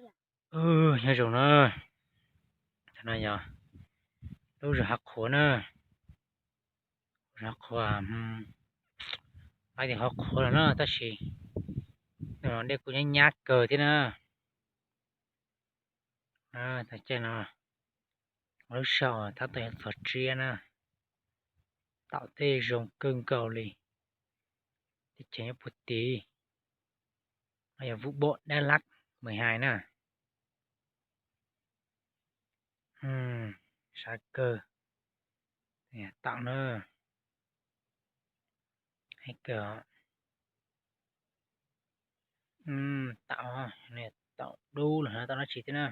Nyob zoo na, no yog lub zos Hav Qhuav na, zos Hav Qhuav, lawv tias Hav Qhuav los na tab sis dej kuj nyab nyab kawg thiab na. Thaum caij no lub sij hawm tab tom yuav txog tsiab na, taum tej zoo kawg nkaus li. Teb chaws nyob puag tid, no yog Vũ Bộn Đắk Lắk mười hai na. Sab kawg, taum na, heev kawg. Taum, taum dub los taum dab tsi thiab na,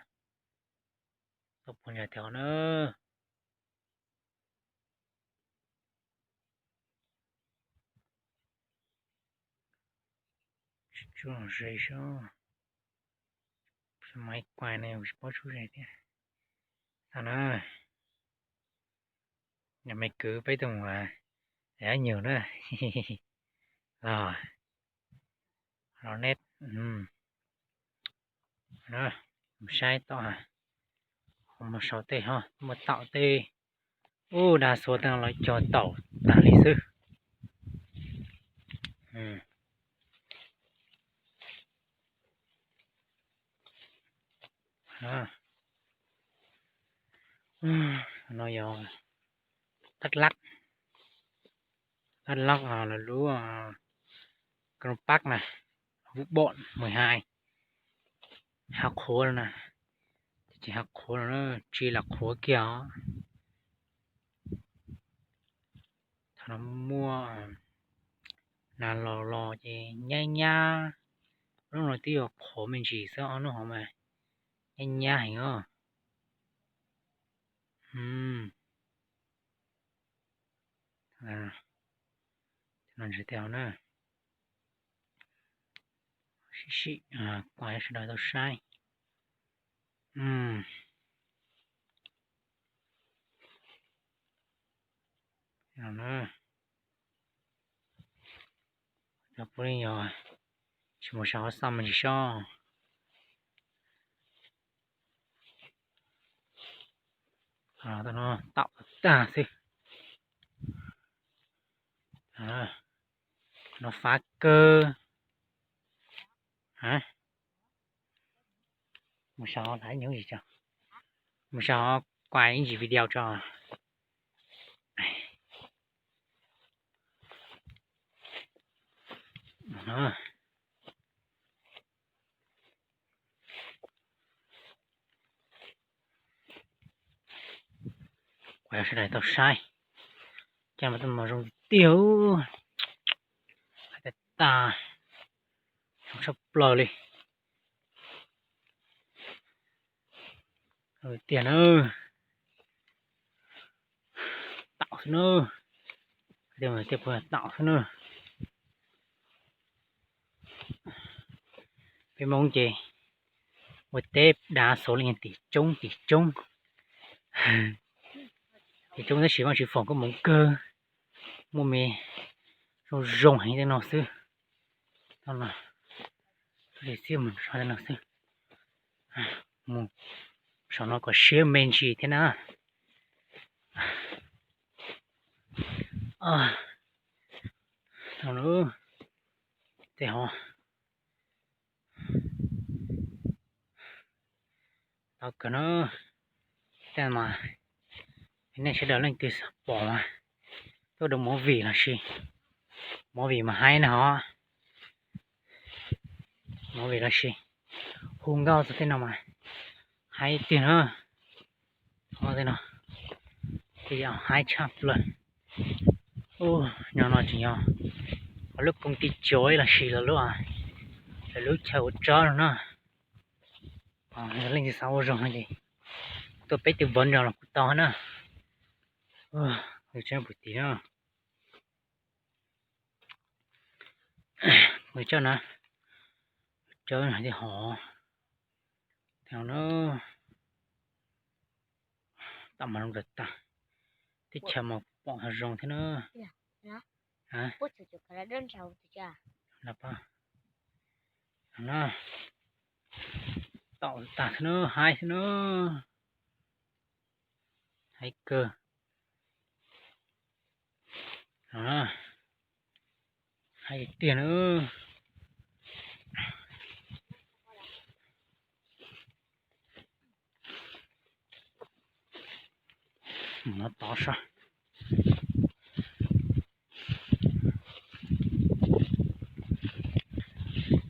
tau puag nram thiab na. Tsuj ze seb, maiv kuaj ne tsis paub tsuj ze thiab. Tau na, me kwv peb tuaj mus nyuag na, los, los neb, mus saib tom, mus sau tej ho muaj taum tej, ub, dag xuav tej no los cog taum tag li xwb. No yog Đắk Lắk, Đắk Lắk lawv lub Crong Park na, Vũ Bộn mười hai, Hav Qhuav na, ces Hav Qhuav los na, tsis Lam Qhuav kiag os. Thaum no muaj nas los los ces nyab nyab, lub no twb yuav qhuav me ntsis xwb, ob lub hauv mas nyab nyab heev os. No ntsis tej hauv na, sim sim kuaj sawv daws tau saib. Cov phooj ywg tsis mus saum hauv xaj mas tsis sob. Taum tag xwb. No fab kawg. Mus saum hauv ib ntsis tso, mus saum hauv kuaj ib ntsis video tso. Kuaj sawv daws tau saib, cas mas tau mos zoo tiag, hais tias tas, zoo tshaj plaws li tiag na. Taum xwb na, tias tias puas taum xwb na. Peb Hmoob ces ua teb dav xov li tim coob tim coob, tim coob tab sis Vaj Tswv foom koob hmoov kawg, muaj me zoo zoo heev tej no xwb. Tau no, li xib mus tej no xwb. Mus saum no kom siab me ntsis thiab na. Tau lawm, tej ho tau kawg na. Tej mas nej sawv daws leej twg xav pom mas tuaj rau movie los sis, movie mas haib na ho, movie los sis hu nkauj txog tej no mas haib tiag na. Ho tej no tej yam haib tshaj plaws. Nyob no tseem yog lub koom tij tsuav los sis los lub, lawv lub chaw ua tsob no na. Leej twg xav ua zog no ces tuaj peb tug vov nrog los kuj tau na. Tseem puv tid na. Mus coj na, coj hais tias hov, tau na, tam mas zoo tag tag, teb chaws mas pom ho zoo thiab na. Taum tag xwb na, haib xwb na. Haib kawg. Haib tiag na. Mus no tod saib.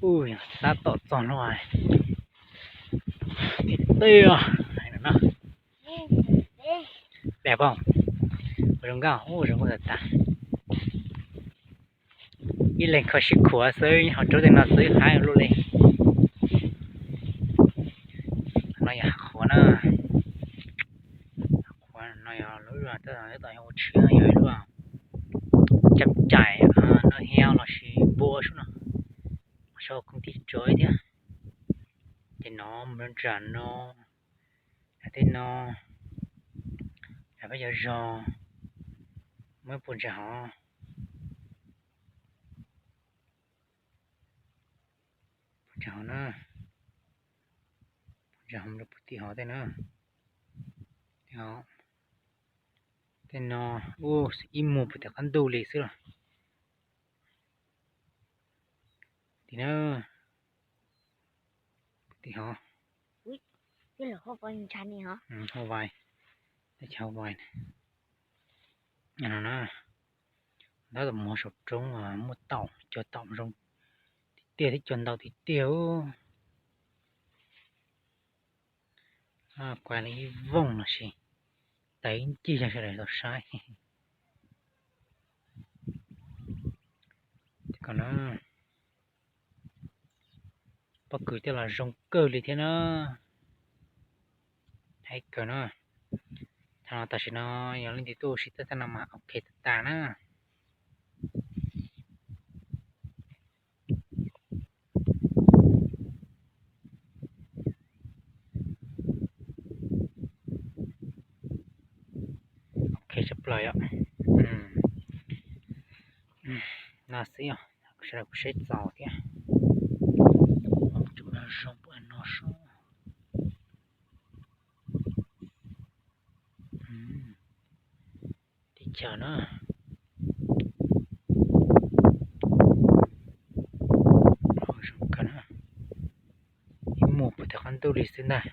Ub, tab tom txog no. Tim tej os, hais no na. Dam pom, zoo nkauj, ub, zoo nkauj tas tas. Ib leeg kho sib khuav xwb, ho rau tej no xwb, haib luaj li. No yog hav qhuav na. Hav qhuav no yog lub, tab tom yog ua tshiab, yog ib lub cab cais no hiab los sis npua sub no. Sau koom tij tsuav thiab. Ces no mus rau nram no, tej no, peb cov zos, muaj puas ntses hov, puas ntses hov na, puas ntses hov rau puag tim hov tej na. Tej no, ub, ib muag puag tim qab ntuj li xwb los. Tim na, tim hov, hau vais, teb chaws hau vais no na. Ntab tom mus saum roob muaj taum, cua taum zoo tiag tiag thiab cua ntau tiag tiag. Kuav li ib vooj los sis tawv ib ncig yog sawv daws tau saib. Pob kws tej los zoo kawg li thiab na. Haib kawg na. Thaum no tam sim no yog leej twg tuaj ua si tej thaj no mas ok tag tag na. Ok tshaj plaws yom. No xwb os, sawv daws kuj saib txaus thiab. Ua tsuas no zoo puag no sub. Teb chaws na. Ib muag puag tim qab ntuj li xwb ntag.